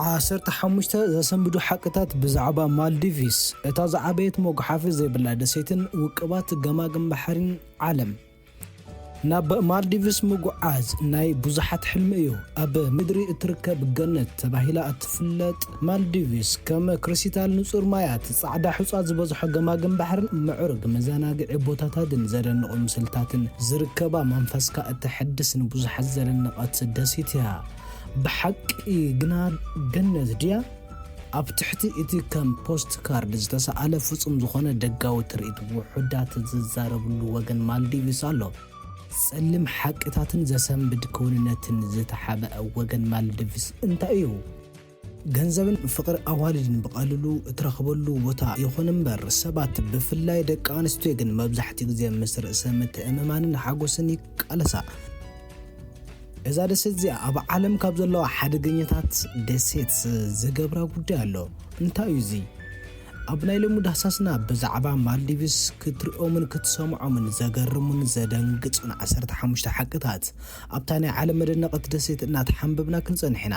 ዓሰርተ ሓሙሽተ ዘሰንብዱ ሓቅታት ብዛዕባ ማልዲቪስ፣ እታ ዝዓበየት መጉሓፊ ዘይብላ ደሴትን ውቅባት ገማግም ባሕሪን ዓለም። ናብ ማልዲቪስ ምጉዓዝ ናይ ብዙሓት ሕልሚ እዩ። ኣብ ምድሪ እትርከብ ገነት ተባሂላ እትፍለጥ ማልዲቪስ፣ ከም ክሪስታል ንጹር ማያት፣ ጻዕዳ ሑጻ ዝበዝሖ ገማግም ባሕርን ምዕሩግ መዘናግዒ ቦታታትን ዘደንቑ ምስልታትን ዝርከባ፣ መንፈስካ እተሐድስ ንብዙሓት ዘደነቐት ደሴት እያ። ብሓቂ ግና ገነት ድያ? ኣብ ትሕቲ እቲ ከም ፖስት ካርድ ዝተሰኣለ ፍጹም ዝኾነ ደጋዊ ትርኢት፣ ውሑዳት ዝዛረብሉ ወገን ማልዲቭስ ኣሎ። ጸሊም ሓቅታትን ዘሰንብድ ክውንነትን ዝተሓብአ ወገን ማልዲቭስ እንታይ እዩ? ገንዘብን ፍቕሪ ኣዋልድን ብቐሊሉ እትረኽበሉ ቦታ ይኹን እምበር፣ ሰባት፣ ብፍላይ ደቂ ኣንስትዮ ግን፣ መብዛሕትኡ ግዜ ምስ ርእሰ ምትእምማንን ሓጎስን ይቃለሳ። እዛ ደሴት እዚኣ ኣብ ዓለም ካብ ዘለዋ ሓደገኛታት ደሴት ዝገብራ ጉዳይ ኣሎ። እንታይ እዩ እዚ? ኣብ ናይ ሎሚ ዳህሳስና ብዛዕባ ማልዲቭስ ክትሪኦምን ክትሰምዖምን ዘገርሙን ዘደንግጹን ዓሰርተ ሓሙሽተ ሓቅታት ኣብታ ናይ ዓለም መደነቐት ደሴት እናተሓንበብና ክንጸንሕ ኢና።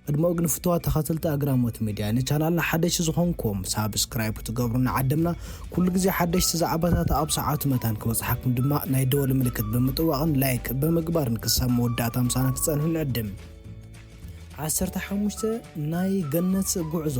ቅድሚኡ ግን ፍቱዋት ተኸተልቲ ኣግራሞት ሚድያ፣ ንቻናልና ሓደሽቲ ዝኾንኩም ሳብስክራይብ ክትገብሩ ንዓድምና። ኩሉ ግዜ ሓደሽቲ ዛዕባታት ኣብ ሰዓቱ መታን ክበጽሓኩም ድማ ናይ ደወል ምልክት ብምጥዋቕን ላይክ ብምግባርን ክሳብ መወዳእታ ምሳና ክትጸንሑ ንዕድም። ዓሰርተ ሓሙሽተ ናይ ገነት ጉዕዞ።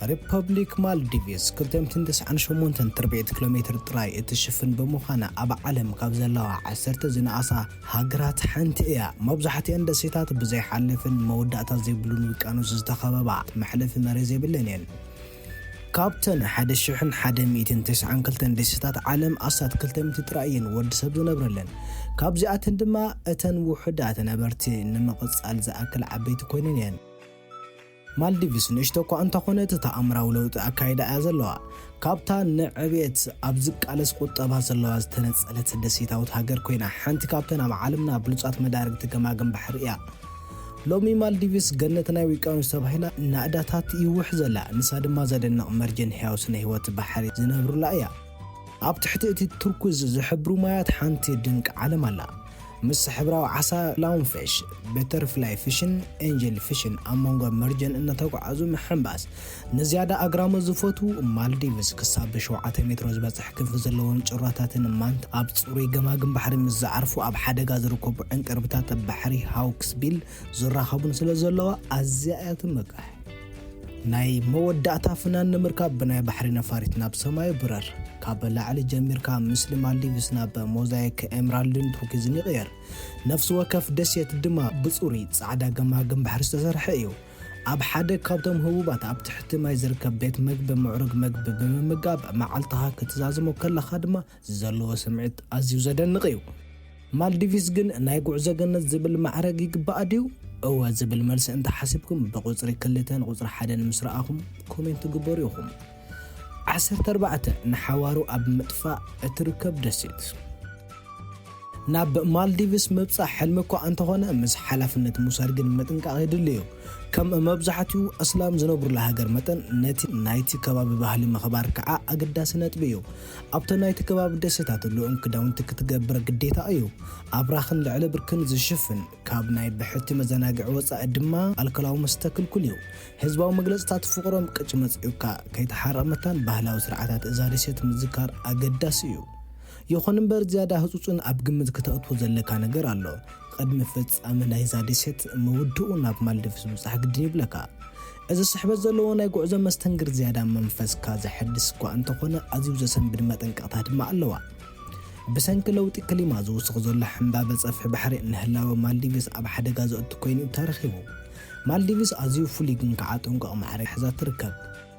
ሪፐብሊክ ማልዲቭስ ክልተ ሚእትን ተስዓን ሸሞንተን ትርብዒት ኪሎ ሜትር ጥራይ እትሽፍን ብምዃና፣ ኣብ ዓለም ካብ ዘለዋ ዓሰርተ ዝነኣሳ ሃገራት ሓንቲ እያ። መብዛሕትአን ደሴታት ብዘይሓለፍን መወዳእታ ዘይብሉን ውቅያኖስ ዝተኸበባ፣ መሕለፊ መሬት ዘይብለን እየን። ካብተን ሓደ ሽሕን ሓደ ሚእትን ተስዓን ክልተን ደሴታት ዓለም፣ ኣስታት ክልተ ሚእቲ ጥራይ እየን ወዲ ሰብ ዝነብረለን። ካብዚኣተን ድማ እተን ውሑዳት ነበርቲ ንምቕጻል ዝኣክል ዓበይቲ ኮይነን እየን። ማልዲቭስ ንእሽቶ እኳ እንተኾነት፣ ተኣምራዊ ለውጢ ኣካይዳ እያ ዘለዋ። ካብታ ንዕቤት ኣብ ዝቃለስ ቁጠባ ዘለዋ ዝተነጸለት ደሴታዊት ሃገር ኮይና፣ ሓንቲ ካብተን ኣብ ዓለምና ብሉጻት መዳርግቲ ገማግም ባሕሪ እያ። ሎሚ ማልዲቭስ ገነት ናይ ውቅያኖስ ተባሂላ ናእዳታት ይውሕዘላ። ንሳ ድማ ዘደንቕ መርጀን ህያው ስነ ህይወት ባሕሪ ዝነብሩላ እያ። ኣብ ትሕቲ እቲ ቱርኩዝ ዝሕብሩ ማያት ሓንቲ ድንቂ ዓለም ኣላ። ምስ ሕብራዊ ዓሳ ክላውንፊሽ፣ በተርፍላይ ፊሽን ኤንጀል ፊሽን ኣብ መንጎ መርጀን እናተጓዓዙ ምሕንባስ ንዝያዳ ኣግራሞት ዝፈትዉ፣ ማልዲቭስ ክሳብ ብሸውዓተ ሜትሮ ዝበጽሕ ክንፊ ዘለዎም ጭራታትን ማንት ኣብ ጽሩይ ገማግም ባሕሪ ምስ ዝዓርፉ ኣብ ሓደጋ ዝርከቡ ዕንቅርብታት ባሕሪ ሃውክስቢል ዝራኸቡን ስለ ዘለዋ ኣዝያ እያ ትምካሕ። ናይ መወዳእታ ፍናን ንምርካብ ብናይ ባሕሪ ነፋሪት ናብ ሰማይ ብረር። ካብ ላዕሊ ጀሚርካ ምስሊ ማልዲቭስ ናብ ሞዛይክ ኤምራልድን ቱርኪዝን ይቕየር። ነፍሲ ወከፍ ደሴት ድማ ብጽሩይ ጻዕዳ ገማግም ባሕሪ ዝተሰርሐ እዩ። ኣብ ሓደ ካብቶም ህቡባት ኣብ ትሕቲ ማይ ዝርከብ ቤት መግቢ ምዕሩግ መግቢ ብምምጋብ መዓልትኻ ክትዛዝሞ ከለኻ ድማ ዘለዎ ስምዒት ኣዝዩ ዘደንቕ እዩ። ማልዲቭስ ግን ናይ ጉዕዞ ገነት ዝብል ማዕረግ ይግባኣ ድዩ? እወ ዝብል መልሲ እንተሓሲብኩም ብቁጽሪ ክልተን ቁጽሪ ሓደን ምስ ረኣኹም ኮሜንት ግበሩ ኢኹም። ዓሰርተ ኣርባዕተ ንሓዋሩ ኣብ ምጥፋእ እትርከብ ደሴት። ናብ ማልዲቭስ ምብጻሕ ሕልሚ እኳ እንተኾነ፣ ምስ ሓላፍነት ምውሳድ ግን ምጥንቃቕ የድሊ እዩ። ከም መብዛሕትኡ ኣስላም ዝነብሩላ ሃገር መጠን፣ ነቲ ናይቲ ከባቢ ባህሊ ምኽባር ከዓ ኣገዳሲ ነጥቢ እዩ። ኣብቶ ናይቲ ከባቢ ደሴታት ልኡም ክዳውንቲ ክትገብር ግዴታ እዩ። ኣብራኽን ልዕሊ ብርክን ዝሽፍን፣ ካብ ናይ ብሕቲ መዘናግዒ ወጻኢ ድማ ኣልኮላዊ መስተ ክልኩል እዩ። ህዝባዊ መግለጽታት ፍቕሮም ቅጭ መጽዩካ ከይተሓረቕ መታን ባህላዊ ስርዓታት እዛ ደሴት ምዝካር ኣገዳሲ እዩ። ይኹን እምበር፣ ዝያዳ ህጹጽን ኣብ ግምት ክተእትዎ ዘለካ ነገር ኣሎ። ቅድሚ ፍጻመ ናይዛ ደሴት ምውድኡ ናብ ማልዲቭስ ምብጻሕ ግድን ይብለካ። እዚ ስሕበት ዘለዎ ናይ ጉዕዞ መስተንግር ዝያዳ መንፈስካ ዘሐድስ እኳ እንተኾነ፣ ኣዝዩ ዘሰንብድ መጠንቀቕታ ድማ ኣለዋ። ብሰንኪ ለውጢ ክሊማ ዝውስኽ ዘሎ ሕምባበ ጸፍሒ ባሕሪ ንህላወ ማልዲቭስ ኣብ ሓደጋ ዘእቱ ኮይኑ ተረኺቡ። ማልዲቭስ ኣዝዩ ፍሉይ ግን ከዓ ጥንቁቕ ማዕረ ሒዛ ትርከብ።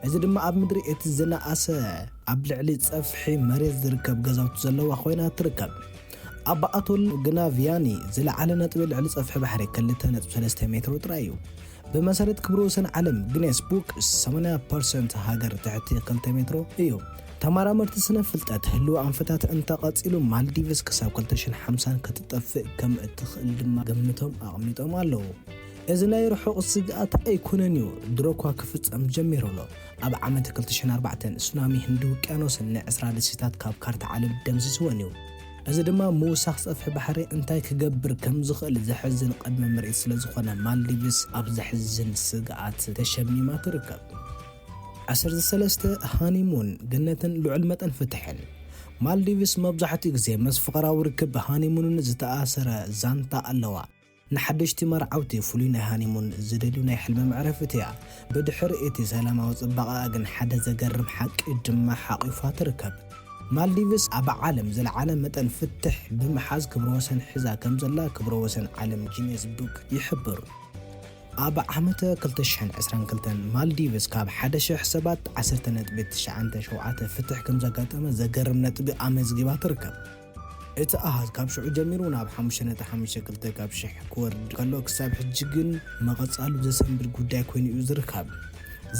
እዚ ድማ ኣብ ምድሪ እቲ ዝነኣሰ ኣብ ልዕሊ ጸፍሒ መሬት ዝርከብ ገዛውቲ ዘለዋ ኮይና ትርከብ። ኣብ ኣቶል ግናቪያኒ ዝለዓለ ነጥቢ ልዕሊ ጸፍሒ ባሕሪ ክልተ ነጥቢ ሰለስተ ሜትሮ ጥራይ እዩ። ብመሰረት ክብረ ወሰን ዓለም፣ ግኔስ ቡክ፣ ሰማንያ ፐርሰንት ሃገር ትሕቲ ክልተ ሜትሮ እዩ። ተመራመርቲ ስነ ፍልጠት፣ ህልዊ ኣንፈታት እንተቐጺሉ፣ ማልዲቭስ ክሳብ ክልተ ሽሕን ሓምሳን ክትጠፍእ ከም እትኽእል ድማ ግምቶም ኣቕሚጦም ኣለዉ። እዚ ናይ ርሑቕ ስግኣት ኣይኮነን እዩ፣ ድሮ እኳ ክፍጸም ጀሚሩ ኣሎ። ኣብ ዓመት ክልተ ሽሕን ኣርባዕተን፣ ሱናሚ ህንዲ ውቅያኖስን ንዕስራ ደሴታት ካብ ካርታ ዓለም ደምሲስወን እዩ። እዚ ድማ ምውሳኽ ጸፍሒ ባሕሪ እንታይ ክገብር ከም ዝኽእል ዘሕዝን ቅድመ ምርኢት ስለ ዝኾነ፣ ማልዲቭስ ኣብ ዘሕዝን ስግኣት ተሸሚማ ትርከብ። ዓሰርተ ሰለስተ፣ ሃኒሙን፣ ገነትን ልዑል መጠን ፍትሕን። ማልዲቭስ መብዛሕትኡ ግዜ ምስ ፍቕራዊ ርክብ ሃኒሙንን ዝተኣሰረ ዛንታ ኣለዋ። ንሓደሽቲ መርዓውቲ ፍሉይ ናይ ሃኒሙን ዝደልዩ ናይ ሕልሚ መዕረፊት እያ። ብድሕሪ እቲ ሰላማዊ ጽባቐኣ ግን ሓደ ዘገርም ሓቂ ድማ ሓቒፋ ትርከብ። ማልዲቭስ ኣብ ዓለም ዝለዓለ መጠን ፍትሕ ብምሓዝ ክብረ ወሰን ሒዛ ከም ዘላ ክብረ ወሰን ዓለም ጊነስ ቡክ ይሕብር። ኣብ ዓመተ ክልተ ሽሕን ዕስራን ክልተን ማልዲቭስ ካብ ሓደ ሽሕ ሰባት ዓሰርተ ነጥቢ ትሽዓተ ሸውዓተ ፍትሕ ከም ዘጋጠመ ዘገርም ነጥቢ ኣመዝጊባ ትርከብ። እቲ ኣሃዝ ካብ ሽዑ ጀሚሩ ናብ ሓሙሽተ ነጥቢ ሓሙሽተ ክልተ ካብ ሽሕ ክወርድ ከሎ፣ ክሳብ ሕጂ ግን መቐጻሉ ዘሰንብድ ጉዳይ ኮይኑ እዩ ዝርከብ።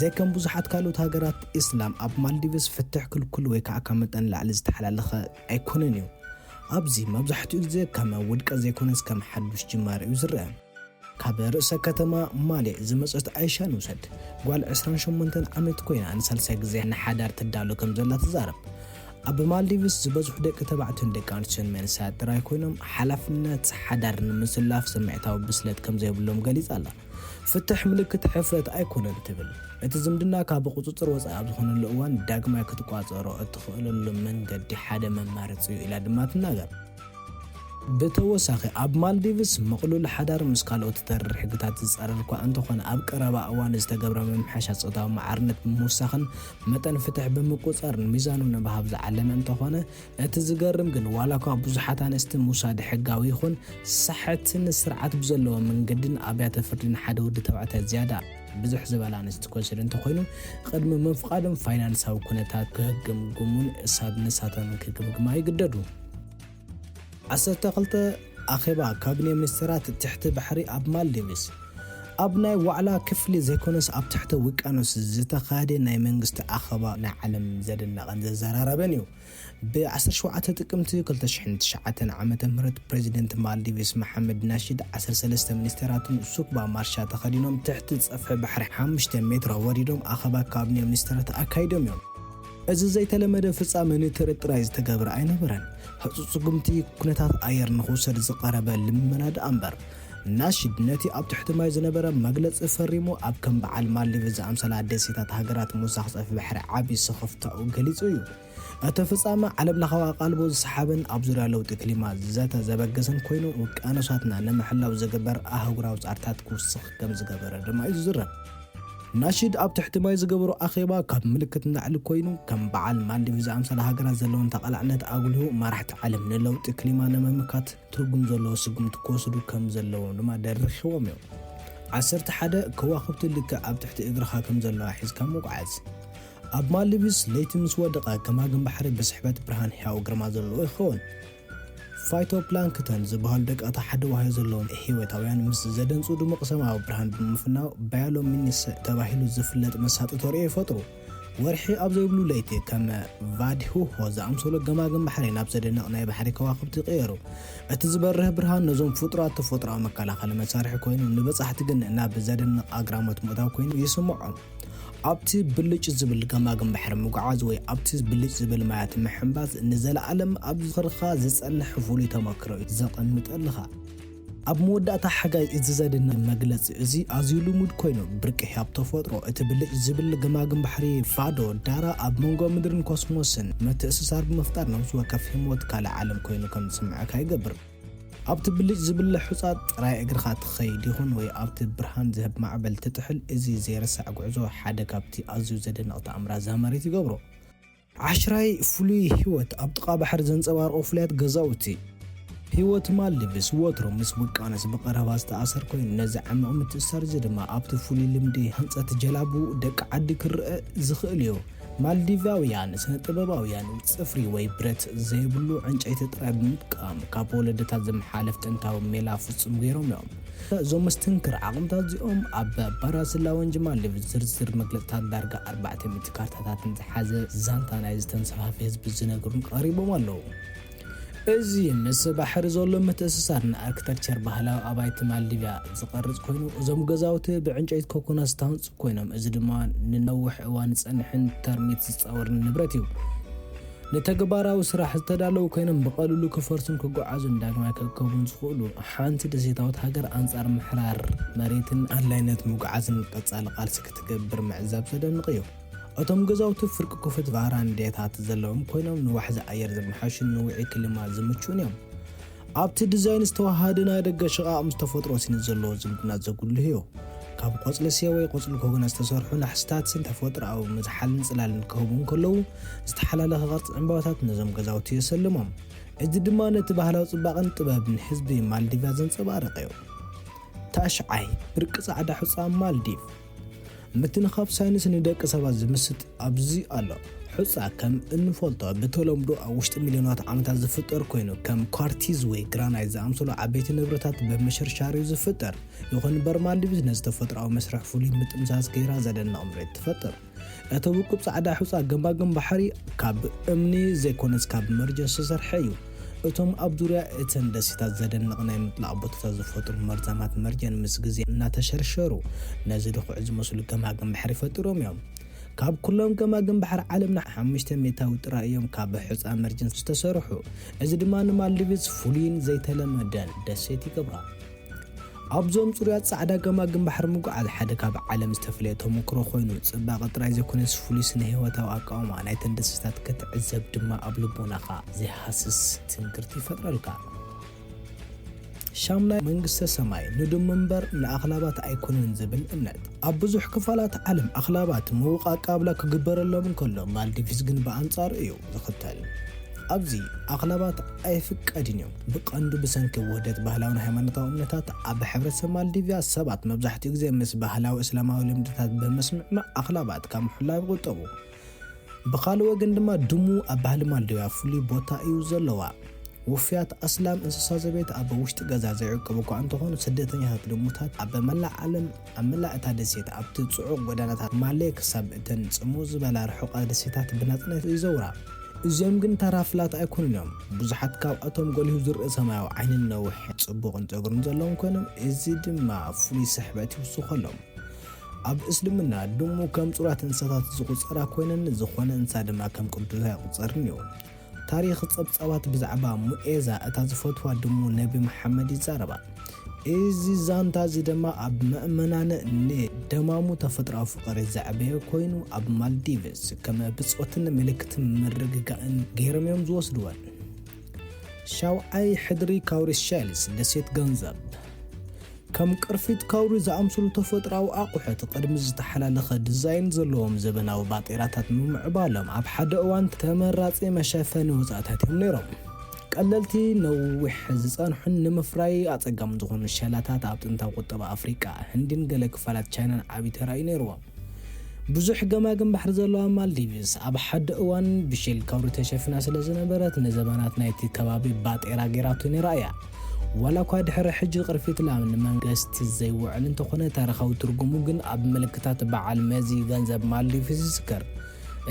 ዘይከም ብዙሓት ካልኦት ሃገራት ኢስላም፣ ኣብ ማልዲቭስ ፍትሕ ክልኩል ወይ ከዓ ካብ መጠን ንላዕሊ ዝተሓላለኸ ኣይኮነን እዩ። ኣብዚ መብዛሕትኡ ግዜ ከም ውድቀት ዘይኮነስ ከም ሓዱሽ ጅማር እዩ ዝረአ። ካብ ርእሰ ከተማ ማሌ ዝመጸት ኣይሻ ንውሰድ። ጓል ዕስራን ሸሞንተን ዓመት ኮይና ንሳልሳይ ግዜ ንሓዳር ትዳሎ ከም ዘላ ትዛረብ። ኣብ ማልዲቭስ ዝበዝሑ ደቂ ተባዕትዮን ደቂ ኣንስትዮን መንእሰያት ጥራይ ኮይኖም፣ ሓላፍነት ሓዳር ንምስላፍ ስምዒታዊ ብስለት ከም ዘይብሎም ገሊጻ ኣላ። ፍትሕ ምልክት ሕፍረት ኣይኮነን ትብል። እቲ ዝምድና ካብ ቁጽጽር ወጻኢ ኣብ ዝኾነሉ እዋን ዳግማይ ክትቋጸሮ እትኽእለሉ መንገዲ ሓደ መማረጺ እዩ ኢላ ድማ ትናገር። ብተወሳኺ፣ ኣብ ማልዲቭስ ምቕሉል ሓዳር ምስ ካልኦት ተሪር ሕግታት ዝጻረር እኳ እንተኾነ፣ ኣብ ቀረባ እዋን ዝተገብረ ምምሕያሽ ጾታዊ ማዕርነት ብምውሳኽን መጠን ፍትሕ ብምቁጻርን ሚዛኑ ንምሃብ ዝዓለመ እንተኾነ፣ እቲ ዝገርም ግን ዋላ እኳ ብዙሓት ኣንስቲ ምውሳድ ሕጋዊ ይኹን ሳሕትን ስርዓት ብዘለዎ መንገድን ኣብያተ ፍርድን ሓደ ወዲ ተባዕታይ ዝያዳ ብዝሕ ዝበላ ኣንስቲ ክወስድ እንተኾይኑ፣ ቅድሚ ምፍቓዶም ፋይናንሳዊ ኩነታት ክግምግሙን ሳብ ንሳቶም ክግምግማ ይግደዱ። ዓሰርተ ክልተ፣ ኣኼባ ካቢኔ ሚኒስትራት ትሕቲ ባሕሪ ኣብ ማልዲቭስ። ኣብ ናይ ዋዕላ ክፍሊ ዘይኮነስ ኣብ ትሕቲ ውቅያኖስ ዝተኻየደ ናይ መንግስቲ ኣኼባ ናይ ዓለም ዘደነቐን ዘዘራረበን እዩ። ብ ዓሰርተ ሸውዓተ ጥቅምቲ ክልተ ሽሕን ትሽዓተን ዓመተ ምህረት ፕሬዚደንት ማልዲቭስ መሓመድ ናሺድ ዓሰርተ ሰለስተ ሚኒስተራትን ሱክባ ማርሻ ተኸዲኖም ትሕቲ ጸፍሒ ባሕሪ ሓሙሽተ ሜትሮ ወሪዶም ኣኼባ ካቢኔ ሚኒስተራት ኣካይዶም እዮም። እዚ ዘይተለመደ ፍጻመ ንትርኢት ጥራይ ዝተገብረ ኣይነበረን። ህጹጽ ስጉምቲ ኩነታት ኣየር ንኽውሰድ ዝቐረበ ልመና ደኣ እምበር። ናሺድ ነቲ ኣብ ትሕቲ ማይ ዝነበረ መግለጺ ፈሪሙ፣ ኣብ ከም በዓል ማልዲቭስ ዝኣምሰላ ደሴታት ሃገራት ምውሳኽ ጸፍሒ ባሕሪ ዓቢ ስኽፍታኡ ገሊጹ እዩ። እቲ ፍጻመ ዓለምለኻዊ ኣቓልቦ ዝሰሓበን ኣብ ዙርያ ለውጢ ክሊማ ዘተ ዘበገሰን ኮይኑ፣ ውቅያኖሳትና ንምሕላው ዝግበር ኣህጉራዊ ጻዕርታት ክውስኽ ከም ዝገበረ ድማ እዩ ዝዝረብ። ናሺድ ኣብ ትሕቲ ማይ ዝገበሮ ኣኼባ ካብ ምልክት ንላዕሊ ኮይኑ፣ ከም በዓል ማልዲቭስ ዝኣምሰላ ሃገራት ዘለወን ተቓላዕነት ኣጉሊሁ፣ መራሕቲ ዓለም ንለውጢ ክሊማ ንምምካት ትርጉም ዘለዎ ስጉምቲ ክወስዱ ከም ዘለዎም ድማ ደሪኽዎም እዮም። ዓሰርተ ሓደ፣ ከዋኽብቲ ልክዕ ኣብ ትሕቲ እግርኻ ከም ዘለዋ ሒዝካ ምጉዓዝ። ኣብ ማልዲቭስ ለይቲ ምስ ወደቐ፣ ገማግም ባሕሪ ብስሕበት ብርሃን ህያው ግርማ ዘለዎ ይኸውን። ፋይቶፕላንክተን ዝበሃሉ ደቀቕቲ ሓደ ዋህዮ ዘለዎም ህይወታውያን ምስ ዘደንጹ ድሙቕ ሰማያዊ ብርሃን ብምፍናው፣ ባዮሎሚኒሰ ተባሂሉ ዝፍለጥ መሳጢ ተርእዮ ይፈጥሩ። ወርሒ ኣብ ዘይብሉ ለይቲ፣ ከም ቫድሁሆ ዝኣምሰሉ ገማግም ባሕሪ ናብ ዘደንቕ ናይ ባሕሪ ከዋኽብቲ ይቕየሩ። እቲ ዝበርህ ብርሃን ነዞም ፍጡራት ተፈጥሮኣዊ መከላኸሊ መሳርሒ ኮይኑ፣ ንበጻሕቲ ግን ናብ ዘደንቕ ኣግራሞት ምእታው ኮይኑ ይስምዖም። ኣብቲ ብልጭ ዝብል ገማግም ባሕሪ ምጉዓዝ ወይ ኣብቲ ብልጭ ዝብል ማያት ምሕንባስ ንዘለኣለም ኣብ ዝኽርኻ ዝጸንሕ ፍሉይ ተመክሮ እዩ ዘቐምጠልኻ። ኣብ መወዳእታ ሓጋይ፣ እዚ ዘደንቕ መግለጺ እዚ ኣዝዩ ልሙድ ኮይኑ፣ ብርቂ ህያብ ተፈጥሮ፣ እቲ ብልጭ ዝብል ገማግም ባሕሪ ፋዶ ዳራ ኣብ መንጎ ምድርን ኮስሞስን ምትእስሳር ብምፍጣር፣ ነፍሲ ወከፍ ህሞት ካልእ ዓለም ኮይኑ ከም ዝስምዐካ ይገብር። ኣብቲ ብልጭ ዝብል ሑጻ ጥራይ እግርኻ ትኸይድ ይኹን ወይ ኣብቲ ብርሃን ዝህብ ማዕበል ትጥሕል፣ እዚ ዘይርሳዕ ጉዕዞ ሓደ ካብቲ ኣዝዩ ዘደንቕ ተኣምራት እዛ መሬት ይገብሮ። ዓሽራይ፣ ፍሉይ ህይወት ኣብ ጥቓ ባሕሪ ዘንጸባርቑ ፍሉያት ገዛውቲ። ህይወት ማልዲቭስ ወትሩ ምስ ውቅያኖስ ብቐረባ ዝተኣሰር ኮይኑ፣ ነዚ ዓሚቕ ምትእስሳር እዚ ድማ ኣብቲ ፍሉይ ልምዲ ህንጸት ጀላቡ ደቂ ዓዲ ክረአ ዝኽእል እዩ። ማልዲቫውያን ስነ ጥበባውያን ጽፍሪ ወይ ብረት ዘይብሉ ዕንጨይቲ ጥራይ ብምጥቃም፣ ካብ ወለዶታት ዝመሓለፍ ጥንታዊ ሜላ ፍጹም ገይሮም እዮም። እዞም መስተንክር ዓቕምታት እዚኦም ኣብ ባራስላ ወንጂ ማልዲቭስ ዝርዝር መግለጽታት ዳርጋ ኣርባዕተ ሚእቲ ካርታታትን ዝሓዘ ዛንታ ናይዚ ተንሰፋፊ ህዝቢ ዝነግሩን ቀሪቦም ኣለዉ። እዚ ምስ ባሕሪ ዘሎ ምትእስሳር ንኣርክተክቸር ባህላዊ ኣባይቲ ማልዲቭያ ዝቐርጽ ኮይኑ፣ እዞም ገዛውቲ ብዕንጨይቲ ኮኮናት ዝተሃንጹ ኮይኖም፣ እዚ ድማ ንነዊሕ እዋን ዝጸንሕን ተርሚት ዝጻወርን ንብረት እዩ። ንተግባራዊ ስራሕ ዝተዳለዉ ኮይኖም ብቐልሉ ክፈርሱን ክጓዓዙን ዳግማይ ክእከቡን ዝኽእሉ ሓንቲ ደሴታዊት ሃገር ኣንጻር ምሕራር መሬትን ኣድላይነት ምጉዓዝን ቀጻሊ ቃልሲ ክትገብር ምዕዛብ ዘደንቕ እዩ። እቶም ገዛውቲ ፍርቂ ክፉት ቫራንዳታት ዘለዎም ኮይኖም ንዋሕዚ ኣየር ዘመሓሹን ንውዑይ ክሊማ ዝምችኡን እዮም። ኣብቲ ዲዛይን ዝተዋሃደ ናይ ደገ ሽቓቕ ምስ ተፈጥሮ ሲነት ዘለዎ ዝምድና ዘጉልህ እዩ። ካብ ቆጽሊ ሴ ወይ ቆጽሊ ኮኮና ዝተሰርሑ ናሕስታትን ተፈጥሮኣዊ መዝሓልን ጽላልን ክህቡ እንከለዉ፣ ዝተሓላለኸ ቅርጺ ዕምባባታት ነዞም ገዛውቲ የሰልሞም። እዚ ድማ ነቲ ባህላዊ ጽባቐን ጥበብን ህዝቢ ማልዲቫ ዘንጸባርቕ እዩ። ታሽዓይ፣ ብርቂ ጻዕዳ ሑጻ ማልዲቭ። ምትንኻፍ ሳይንስ ንደቂ ሰባት ዝምስጥ ኣብዚ ኣሎ። ሑጻ ከም እንፈልጦ ብተለምዶ ኣብ ውሽጢ ሚልዮናት ዓመታት ዝፍጠር ኮይኑ፣ ከም ኳርቲዝ ወይ ግራናይት ዝኣምሰሉ ዓበይቲ ንብረታት ብምሽርሻር እዩ ዝፍጠር። ይኹን እምበር ማልዲቭስ ነዚ ተፈጥሮኣዊ መስርሕ ፍሉይ ምጥምዛዝ ገይራ ዘደንቕ ምርኢት ትፈጥር። እቲ ውቁብ ጻዕዳ ሑጻ ገማግም ባሕሪ ካብ እምኒ ዘይኮነስ ካብ መርጀን ዝተሰርሐ እዩ። እቶም ኣብ ዙርያ እተን ደሴታት ዘደንቕ ናይ ምጥላቕ ቦታታት ዝፈጥሩ መርዛማት መርጀን ምስ ግዜ እናተሸርሸሩ ነዚ ድኹዒ ዝመስሉ ገማግም ባሕሪ ፈጢሮም እዮም። ካብ ኩሎም ገማግም ባሕሪ ዓለምና ሓሙሽተ ሜታዊ ጥራይ እዮም ካብ ሑጻ መርጀን ዝተሰርሑ። እዚ ድማ ንማልዲቭስ ፍሉይን ዘይተለመደን ደሴት ይገብራ። ኣብዞም ጽሩያት ጻዕዳ ገማግም ባሕሪ ምጉዓዝ ሓደ ካብ ዓለም ዝተፈለየ ተመክሮ ኮይኑ፣ ጽባቐ ጥራይ ዘይኮነስ ፍሉይ ስነ-ህይወታዊ ኣቃውማ ናይተን ደሴታት ክትዕዘብ ድማ ኣብ ልቦናኻ ዘይሃስስ ትንክርቲ ይፈጥረልካ። ሻምናይ፣ መንግስተ ሰማይ ንድሙ እምበር ንኣኽላባት ኣይኮነን ዝብል እምነት። ኣብ ብዙሕ ክፋላት ዓለም ኣኽላባት ምዉቕ ኣቀባብላ ክግበረሎም እንከሎ፣ ማልዲቭስ ግን ብኣንጻሩ እዩ ዝኽተል። ኣብዚ ኣኽላባት ኣይፍቀድን እዮም። ብቐንዱ ብሰንኪ ውህደት ባህላውን ሃይማኖታዊ እምነታት፣ ኣብ ሕብረተሰብ ማልዲቭያ ሰባት መብዛሕትኡ ግዜ ምስ ባህላዊ እስላማዊ ልምድታት ብምስምዕማዕ ኣኽላባት ካብ ምሕላው ይቑጠቡ። ብኻልእ ወገን ድማ ድሙ ኣብ ባህሊ ማልዲቭያ ፍሉይ ቦታ እዩ ዘለዋ። ውፉያት ኣስላም እንስሳ ዘቤት ኣብ ውሽጢ ገዛ ዘይዕቀቡ እኳ እንተኾኑ፣ ስደተኛታት ድሙታት ኣብ መላእ ዓለም፣ ኣብ መላእ እታ ደሴት፣ ኣብቲ ጽዑቕ ጎደናታት ማሌ ክሳብ እተን ጽምው ዝበላ ርሑቓት ደሴታት ብናጽነት ይዘውራ። እዚኦም ግን ተራ ፍላት ኣይኮኑን እዮም። ብዙሓት ካብኣቶም ጎሊሁ ዝረኣ ሰማያዊ ዓይንን ነዊሕ ጽቡቕን ጸጉርን ዘለዎም ኮይኖም፣ እዚ ድማ ፍሉይ ስሕበት ይውስኸሎም። ኣብ እስልምና፣ ድሙ ከም ጽሩያት እንስሳታት ዝቑጸራ ኮይነን፣ ዝኾነ እንስሳ ድማ ከም ቅዱስ ኣይቑጸርን እዩ። ታሪኽ ጸብጻባት ብዛዕባ ሙዔዛ፣ እታ ዝፈትዋ ድሙ ነቢ መሓመድ፣ ይዛረባ። እዚ ዛንታ እዚ ድማ ኣብ ምእመናን ንደማሙ ተፈጥሮኣዊ ፍቕሪ ዘዕበየ ኮይኑ፣ ኣብ ማልዲቭስ ከም ብጾትን ምልክት ምርግጋእን ገይሮም እዮም ዝወስድወን። ሻውዓይ፣ ሕድሪ ካውሪ ሸልስ፣ ደሴት ገንዘብ። ከም ቅርፊት ካውሪ ዝኣምሰሉ ተፈጥሮኣዊ ኣቑሑት፣ ቅድሚ ዝተሓላለኸ ዲዛይን ዘለዎም ዘበናዊ ባጤራታት ምምዕባሎም ኣብ ሓደ እዋን ተመራጺ መሸፈኒ ወጻኢታት እዮም ነይሮም። ቀለልቲ፣ ነዊሕ ዝጸንሑን ንምፍራይ ኣጸጋሚ ዝኾኑ ሸላታት ኣብ ጥንታዊ ቁጠባ ኣፍሪቃ፣ ህንዲን ገለ ክፋላት ቻይናን ዓቢ ተራ እዩ ነይርዎም። ብዙሕ ገማግም ባሕሪ ዘለዋ ማልዲቭስ ኣብ ሓደ እዋን ብሼል ካውሪ ተሸፊና ስለ ዝነበረት፣ ንዘበናት ናይቲ ከባቢ ባጤራ ገይራቶ ነይራ እያ። ዋላ እኳ ድሕሪ ሕጂ ቅርፊት ላም ንመንግስቲ ዘይውዕል እንተኾነ፣ ታሪኻዊ ትርጉሙ ግን ኣብ ምልክታት በዓል መዚ ገንዘብ ማልዲቭስ ይዝከር።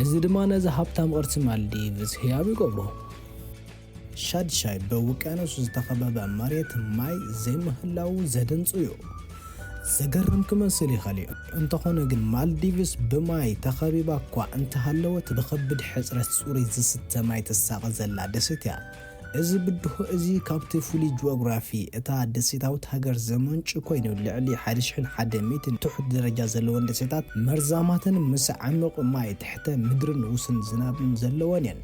እዚ ድማ ነዚ ሃብታም ቅርሲ ማልዲቭስ ህያው ይገብሮ። ሻድሻይ፣ ብውቅያኖስ ዝተኸበበ መሬት ማይ ዘይምህላዉ ዘደንጹ እዩ። ዘገርም ክመስል ይኽእል እዩ። እንተኾነ ግን፣ ማልዲቭስ ብማይ ተኸቢባ እኳ እንተሃለወት፣ ብኸቢድ ሕጽረት ጽሩይ ዝስተ ማይ ትሳቐ ዘላ ደሴት እያ። እዚ ብድሆ እዚ ካብቲ ፍሉይ ጂኦግራፊ እታ ደሴታዊት ሃገር ዘመንጩ ኮይኑ፣ ልዕሊ ሓደ ሽሕን ሓደ ሚእትን ትሑት ደረጃ ዘለወን ደሴታት መርዛማትን ምስ ዓሚቕ ማይ ትሕተ ምድርን ውሱን ዝናብን ዘለወን እየን።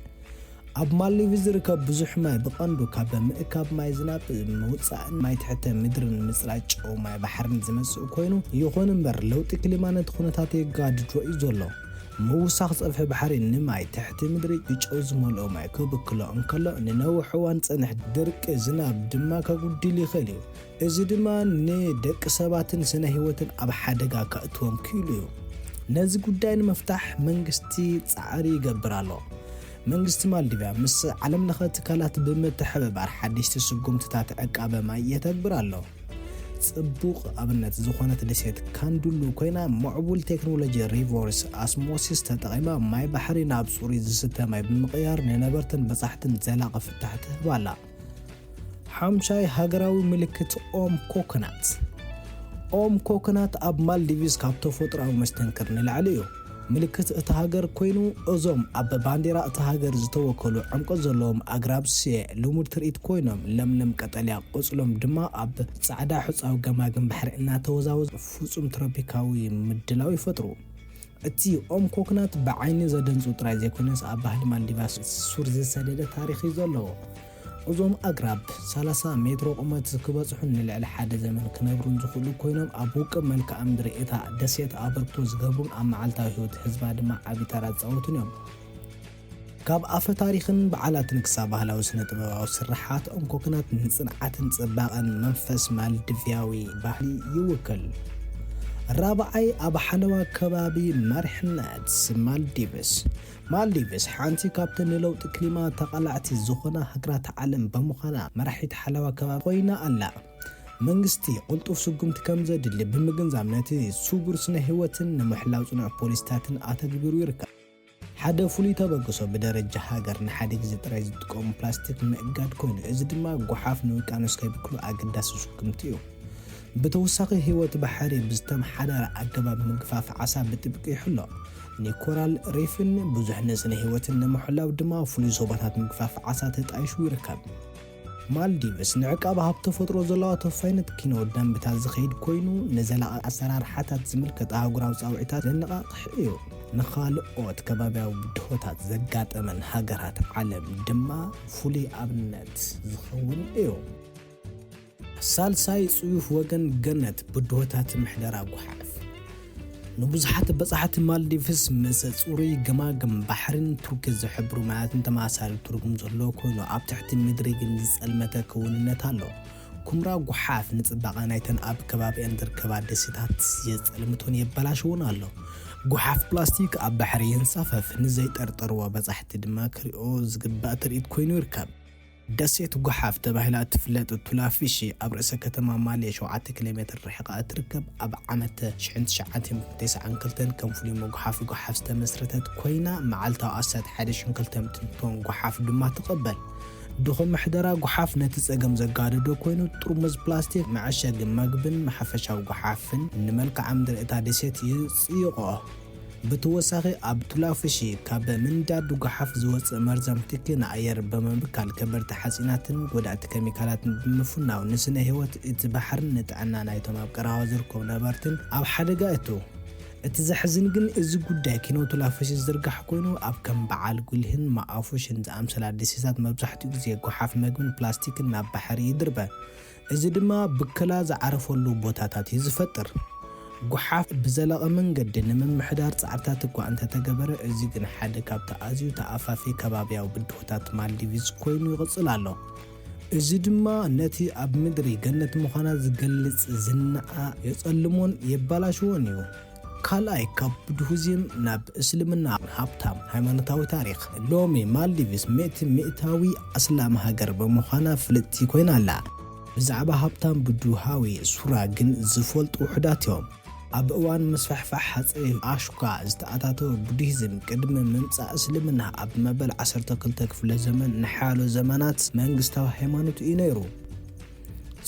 ኣብ ማልዲቭስ ዝርከብ ብዙሕ ማይ ብቐንዱ ካብ ምእካብ ማይ ዝናብ፣ ምውጻእን ማይ ትሕተ ምድርን ምጽራይ ጨው ማይ ባሕርን ዝመጽእ ኮይኑ፣ ይኹን እምበር ለውጢ ክሊማ ነቲ ኩነታት የጋድዶ እዩ ዘሎ። ምውሳኽ ጸፍሒ ባሕሪ ንማይ ትሕቲ ምድሪ ብጨው ዝመልኦ ማይ ክብክሎ እንከሎ፣ ንነዊሕ እዋን ዝጸንሕ ድርቂ ዝናብ ድማ ከጉድል ይኽእል እዩ። እዚ ድማ ንደቂ ሰባትን ስነ ህይወትን ኣብ ሓደጋ ከእትዎም ክኢሉ እዩ። ነዚ ጉዳይ ንምፍታሕ መንግስቲ ጻዕሪ ይገብር ኣሎ። መንግስቲ ማልዲቭያ ምስ ዓለም ለኸ ትካላት ብምትሕብባር ሓደሽቲ ስጉምትታት ዕቃበ ማይ የተግብር ኣሎ። ጽቡቕ ኣብነት ዝኾነት ደሴት ካንዱሉ ኮይና፣ ምዕቡል ቴክኖሎጂ ሪቨርስ ኣስሞሲስ ተጠቒማ ማይ ባሕሪ ናብ ጽሩይ ዝስተ ማይ ብምቕያር ንነበርትን በጻሕትን ዘላቒ ፍታሕ ትህብ ኣላ። ሓምሻይ፣ ሃገራዊ ምልክት ኦም ኮኮናት። ኦም ኮኮናት ኣብ ማልዲቭስ ካብ ተፈጥሮኣዊ መስተንክር ንላዕሊ እዩ። ምልክት እታ ሃገር ኮይኑ፣ እዞም ኣብ ባንዴራ እታ ሃገር ዝተወከሉ ዕምቆት ዘለዎም ኣግራብ ስየ ልሙድ ትርኢት ኮይኖም፣ ለምለም ቀጠልያ ቆጽሎም ድማ ኣብ ጻዕዳ ሑጻዊ ገማግም ባሕሪ እናተወዛወዙ ፍጹም ትሮፒካዊ ምድላው ይፈጥሩ። እቲ ኦም ኮክናት ብዓይኒ ዘደንጹ ጥራይ ዘይኮነስ፣ ኣብ ባህሊ ማልዲቫስ ሱር ዝሰደደ ታሪኽ እዩ ዘለዎ። እዞም ኣግራብ ሰላሳ ሜትሮ ቁመት ክበጽሑን ንልዕሊ ሓደ ዘመን ክነብሩን ዝኽእሉ ኮይኖም፣ ኣብ ውቅብ መልክዓ ምድሪ እታ ደሴት ኣበርክቶ ዝገብሩን ኣብ መዓልታዊ ህይወት ህዝባ ድማ ዓቢ ተራ ዝጻወቱን እዮም። ካብ ኣፈ ታሪኽን በዓላትን ክሳብ ባህላዊ ስነ ጥበባዊ ስርሓት፣ ኦም ኮክናት ንጽንዓትን ጽባቐን መንፈስ ማልዲቭያዊ ባህሊ ይውክል። ራብዓይ፣ ኣብ ሓለዋ ከባቢ መሪሕነት ማልዲቭስ። ማልዲቭስ ሓንቲ ካብተን ንለውጢ ክሊማ ተቓላዕቲ ዝኾና ሃገራት ዓለም ብምዃና፣ መራሒት ሓለዋ ከባቢ ኮይና ኣላ። መንግስቲ ቅልጡፍ ስጉምቲ ከም ዘድሊ ብምግንዛብ፣ ነቲ ስጉር ስነ ህይወትን ንምሕላው ጽኑዕ ፖሊሲታትን ኣተግቢሩ ይርከብ። ሓደ ፍሉይ ተበግሶ ብደረጃ ሃገር ንሓደ ግዜ ጥራይ ዝጥቀሙ ፕላስቲክ ምእጋድ ኮይኑ፣ እዚ ድማ ጓሓፍ ንውቅያኖስ ከይብክሉ ኣገዳሲ ስጉምቲ እዩ። ብተወሳኺ፣ ህይወት ባሕሪ ብዝተመሓደረ ኣገባብ ምግፋፍ ዓሳ ብጥብቂ ይሕሎ። ንኮራል ሪፍን ብዙሕ ንስነ ህይወትን ንምሕላው ድማ ፍሉይ ዞባታት ምግፋፍ ዓሳ ተጣይሹ ይርከብ። ማልዲቭስ ንዕቃብ ሃብቲ ተፈጥሮ ዘለዋ ተወፋይነት ኪኖ ደንብታት ዝኸይድ ኮይኑ፣ ንዘላቒ ኣሰራርሓታት ዝምልከት ኣህጉራዊ ጻውዒታት ዘነቓቕሕ እዩ። ንኻልኦት ከባብያዊ ብድሆታት ዘጋጠመን ሃገራት ዓለም ድማ ፍሉይ ኣብነት ዝኸውን እዩ። ሳልሳይ፣ ጽዩፍ ወገን ገነት ብድሆታት ምሕደራ ጓሓፍ። ንብዙሓት በጻሕቲ ማልዲቭስ ምስ ጽሩይ ገማግም ባሕርን ቱርኪ ዝሕብሩ ማያትን ተመሳሳሊ ትርጉም ዘለዎ ኮይኑ፣ ኣብ ትሕቲ ምድሪ ግን ዝጸልመተ ክውንነት ኣሎ። ኩምራ ጓሓፍ ንጽባቐ ናይተን ኣብ ከባቢኣን ዝርከባ ደሴታት የጸልምቶን የበላሽዎን ኣሎ። ጓሓፍ ፕላስቲክ ኣብ ባሕሪ ይንሳፈፍ፣ ንዘይጠርጠርዎ በጻሕቲ ድማ ክሪኦ ዝግባእ ትርኢት ኮይኑ ይርከብ። ደሴት ጓሓፍ ተባሂላ እትፍለጥ ቱላፊሺ ኣብ ርእሰ ከተማ ማሌ ሸውዓተ ኪሎ ሜትር ርሒቓ እትርከብ፣ ኣብ ዓመት ሽሕን ትሽዓተ ሚእትን ተስዓን ክልተን ከም ፍሉይ መጉሓፊ ጓሓፍ ዝተመስረተት ኮይና፣ መዓልታዊ ኣስታት ሓደ ሽሕን ክልተ ሚእትን ቶን ጓሓፍ ድማ ትቕበል። ድኹም ምሕደራ ጓሓፍ ነቲ ጸገም ዘጋደዶ ኮይኑ፣ ጥርሙዝ ፕላስቲክ፣ መዐሸጊ መግብን ሓፈሻዊ ጓሓፍን ንመልክዓ ምድሪ እታ ደሴት ይጽይቖ። ብተወሳኺ፣ ኣብ ቱላፍሺ ካብ ምንዳድ ጓሓፍ ዝወጽእ መርዛም ትኪ ንኣየር ብምብካል፣ ከበድቲ ሓጺናትን ጎዳእቲ ኬሚካላትን ብምፍናው፣ ንስነ ህይወት እቲ ባሕርን ንጥዕና ናይቶም ኣብ ቀረባ ዝርከቡ ነበርትን ኣብ ሓደጋ የእቱ። እቲ ዘሕዝን ግን፣ እዚ ጉዳይ ኪኖ ቱላፍሺ ዝዝርጋሕ ኮይኑ፣ ኣብ ከም በዓል ጉልህን ማኣፉሽን ዝኣምሰላ ደሴታት መብዛሕትኡ ግዜ ጓሓፍ መግብን ፕላስቲክን ናብ ባሕሪ ይድርበ። እዚ ድማ ብከላ ዝዓረፈሉ ቦታታት እዩ ዝፈጥር። ጓሓፍ ብዘላቒ መንገዲ ንምምሕዳር ጻዕርታት እኳ እንተተገበረ፣ እዚ ግን ሓደ ካብቲ ኣዝዩ ተኣፋፊ ከባብያዊ ብድሆታት ማልዲቭስ ኮይኑ ይቕጽል ኣሎ። እዚ ድማ ነቲ ኣብ ምድሪ ገነት ምዃና ዝገልጽ ዝናኣ የጸልሞን የበላሽዎን እዩ። ካልኣይ፣ ካብ ቡድሂዝም ናብ እስልምና ሃብታም ሃይማኖታዊ ታሪኽ። ሎሚ ማልዲቭስ ምእቲ ሚእታዊ ኣስላም ሃገር ብምዃና ፍልጥቲ ኮይና ኣላ። ብዛዕባ ሃብታም ቡድሃዊ ሱራ ግን ዝፈልጡ ውሑዳት እዮም። ኣብ እዋን ምስፍሕፋሕ ሃጸይ ኣሾካ ዝተኣታተወ ቡድሂዝም፣ ቅድሚ ምምጻእ እስልምና ኣብ መበል ዓሰርተ ክልተ ክፍለ ዘመን ንሓያሎ ዘመናት መንግስታዊ ሃይማኖት እዩ ነይሩ።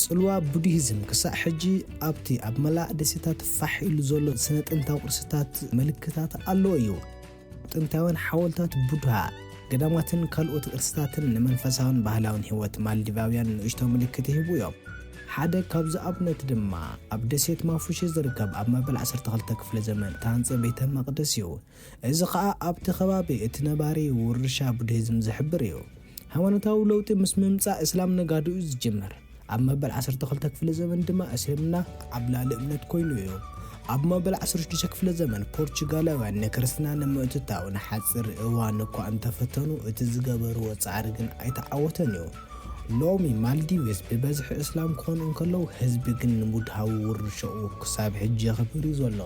ጽልዋ ቡድሂዝም ክሳዕ ሕጂ ኣብቲ ኣብ መላእ ደሴታት ፋሕ ኢሉ ዘሎ ስነ ጥንታዊ ቅርስታት ምልክታት ኣለዎ እዩ። ጥንታውያን ሓወልታት ቡድሃ፣ ገዳማትን ካልኦት ቅርስታትን ንመንፈሳውን ባህላውን ህይወት ማልዲቫውያን ንእሽቶ ምልክት ይህቡ እዮም። ሓደ ካብዚ ኣብነት ድማ ኣብ ደሴት ማፉሺ ዝርከብ ኣብ መበል ዓሰርተ ክልተ ክፍለ ዘመን እተሃንጸ ቤተ መቕደስ እዩ። እዚ ኸኣ ኣብቲ ከባቢ እቲ ነባሪ ውርሻ ቡድሂዝም ዝሕብር እዩ። ሃይማኖታዊ ለውጢ ምስ ምምጻእ እስላም ነጋድኡ ዝጅምር። ኣብ መበል ዓሰርተ ክልተ ክፍለ ዘመን ድማ እስልምና ዓብላሊ እምነት ኮይኑ እዩ። ኣብ መበል ዓሰርተ ሽዱሽተ ክፍለ ዘመን ፖርቹጋላውያን ንክርስትና ንምእትታው ንሓጺር እዋን እኳ እንተፈተኑ፣ እቲ ዝገበርዎ ጻዕሪ ግን ኣይተዓወተን እዩ። ሎሚ ማልዲቭስ ብበዝሒ እስላም ክኾኑ እንከለዉ፣ ህዝቢ ግን ንቡድሃዊ ውርሻኡ ክሳብ ሕጂ የኽብር እዩ ዘሎ።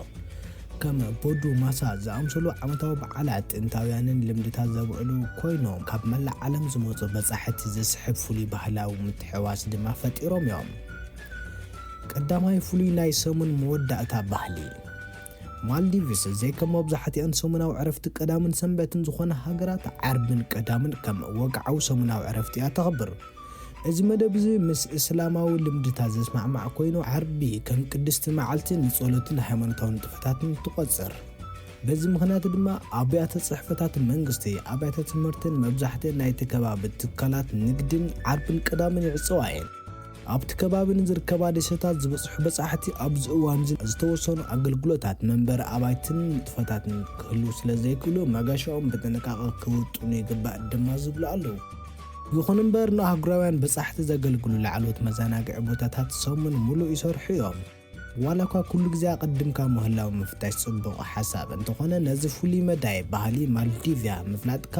ከም ቦዱ ማሳ ዝኣምሰሉ ዓመታዊ በዓላት ጥንታውያንን ልምድታት ዘብዕሉ ኮይኖም፣ ካብ መላእ ዓለም ዝመጹ በጻሕቲ ዘስሕብ ፍሉይ ባህላዊ ምትሕውዋስ ድማ ፈጢሮም እዮም። ቀዳማይ ፍሉይ ናይ ሰሙን መወዳእታ ባህሊ። ማልዲቭስ ዘይከም መብዛሕትኣን ሰሙናዊ ዕረፍቲ ቀዳምን ሰንበትን ዝኾና ሃገራት፣ ዓርብን ቀዳምን ከም ወግዓዊ ሰሙናዊ ዕረፍቲ እያ ተኽብር። እዚ መደብ እዚ ምስ እስላማዊ ልምድታት ዘስማዕማዕ ኮይኑ፣ ዓርቢ ከም ቅድስቲ መዓልቲ ንጸሎትን ሃይማኖታዊ ንጥፈታትን ትቖጽር። በዚ ምኽንያት ድማ ኣብያተ ጽሕፈታት መንግስቲ፣ ኣብያተ ትምህርትን መብዛሕትእን ናይቲ ከባቢ ትካላት ንግድን ዓርብን ቀዳምን ይዕጸዋ እየን። ኣብቲ ከባቢ ንዝርከባ ደሴታት ዝበጽሑ በጻሕቲ ኣብዚ እዋን እዚ ዝተወሰኑ ኣገልግሎታት መንበሪ ኣባይትን ንጥፈታትን ክህልዉ ስለ ዘይክእሉ መገሻኦም ብጥንቃቐ ክውጥኑ ይግባእ ድማ ዝብሉ ኣለዉ። ይኹን እምበር ንኣህጉራውያን በጻሕቲ ዘገልግሉ ላዕለዎት መዘናግዒ ቦታታት ሰሙን ሙሉእ ይሰርሑ እዮም። ዋላ እኳ ኩሉ ግዜ ኣቐዲምካ ምህላው ምፍታሽ ጽቡቕ ሓሳብ እንተኾነ ነዚ ፍሉይ መዳይ ባህሊ ማልዲቭያ ምፍላጥካ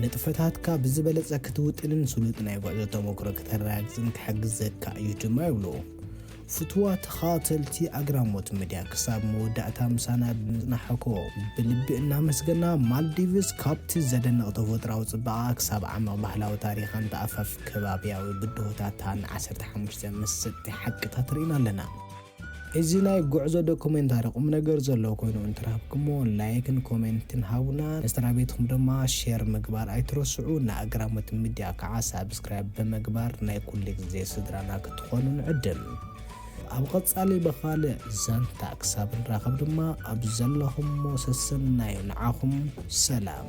ንጥፈታትካ ብዝበለጸ ክትውጥንን ስሉጥ ናይ ጉዕዞ ተመክሮ ከተረጋግጽን ክሕግዘካ እዩ ድማ ይብሉ። ፍትዋ ተኻተልቲ ኣግራሞት ሚድያ ክሳብ መወዳእታ ምሳና ብምጽናሕኮ ብልቢ እናመስገና ማልዲቭስ ካብቲ ዘደንቕ ተፈጥራዊ ጽባቐ ክሳብ ዓመቕ ባህላዊ ታሪኻን ተኣፋፍ ከባብያዊ ብድሆታታን ዓሰርተ ሓሙሽተ መሰጥቲ ሓቅታት ርኢና ኣለና። እዚ ናይ ጉዕዞ ዶኩሜንታሪ ቁም ነገር ዘለዎ ኮይኑ እንትረኽብኩሞ ላይክን ኮሜንትን ሃቡና። ንስድራ ቤትኩም ድማ ሼር ምግባር ኣይትረስዑ። ንኣግራሞት ሚድያ ከዓ ሳብስክራይብ ብምግባር ናይ ኩሉ ግዜ ስድራና ክትኾኑ ንዕድም። ኣብ ቐጻሊ ብኻልእ ዛንታ ክሳብ ንራኸብ ድማ ኣብ ዘለኹሞ ሰሰናዩ ንዓኹም ሰላም።